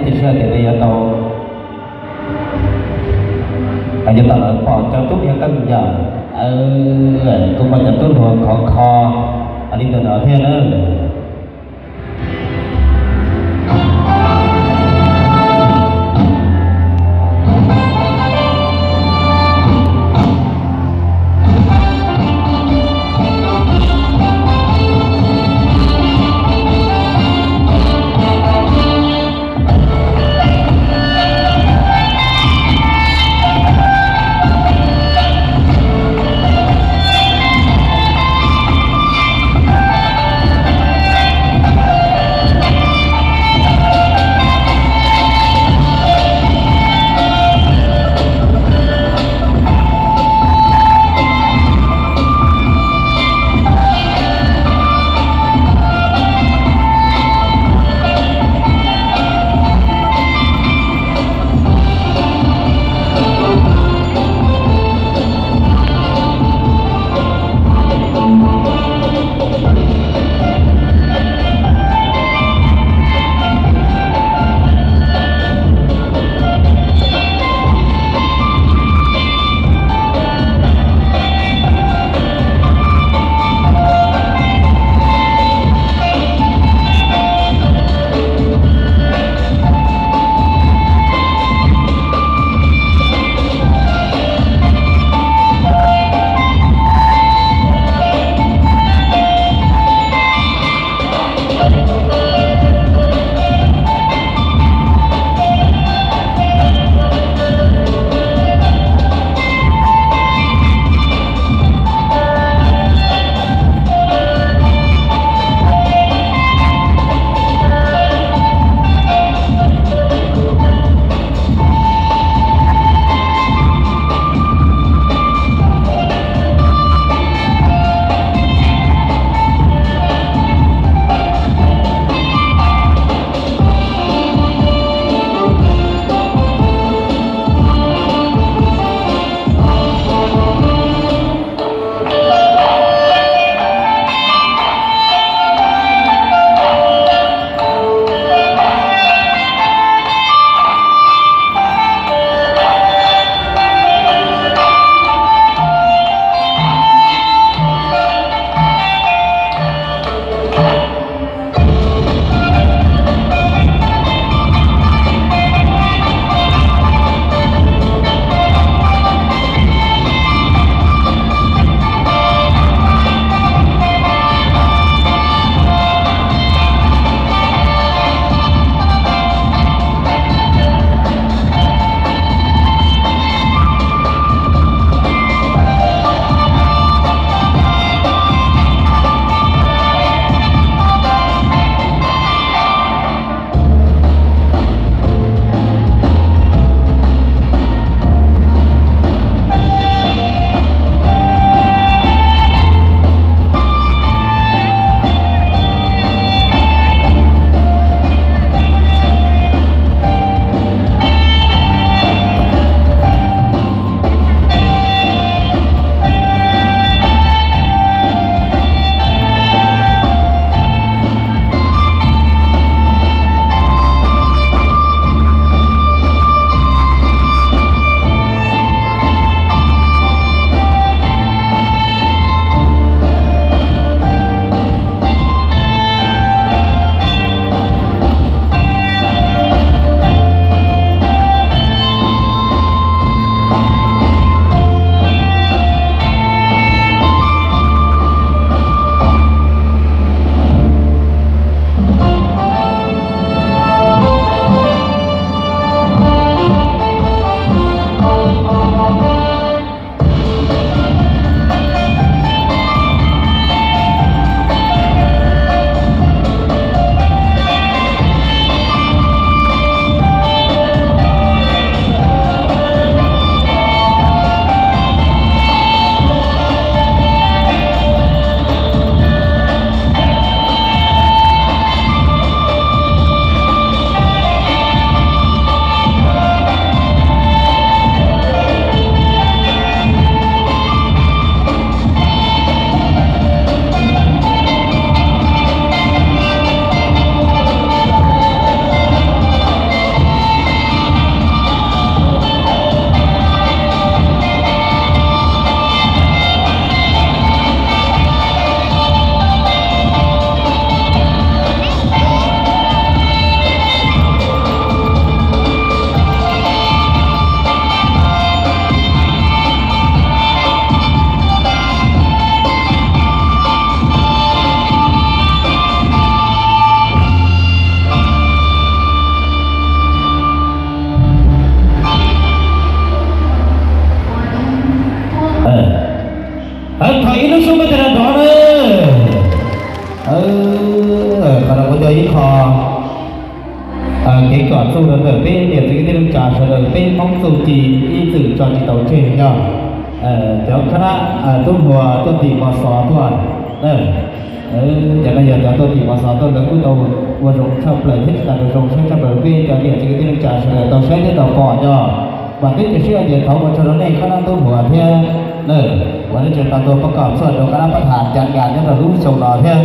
Tej siab tias yuav tau, yuav tau lawv pom cov tub yog tej yam, kuj muaj cov tub hluas khov kho li ntawm no thiab na. tso tsis tau tseg yog cov khab nab tub hluas tuaj tim Mos Xov tuaj. Cov no yog cov tuaj tim Mos Xov tuaj, lawv kuj tau ua zoo tshaj plaws thiab tsis tas zoo saib tshaj plaws peb cov niam txiv kwv tij neej tsa sawv daws tau saib thiab tau pom yog. Vam thiab cia siab tias thov ua tsaug rau nej khab nab tub hluas thiab lawm uas nej tseem tau tuaj pab kom txhawb rau khab nab pab tham cav nkas nyob rau lub xyoo no thiab.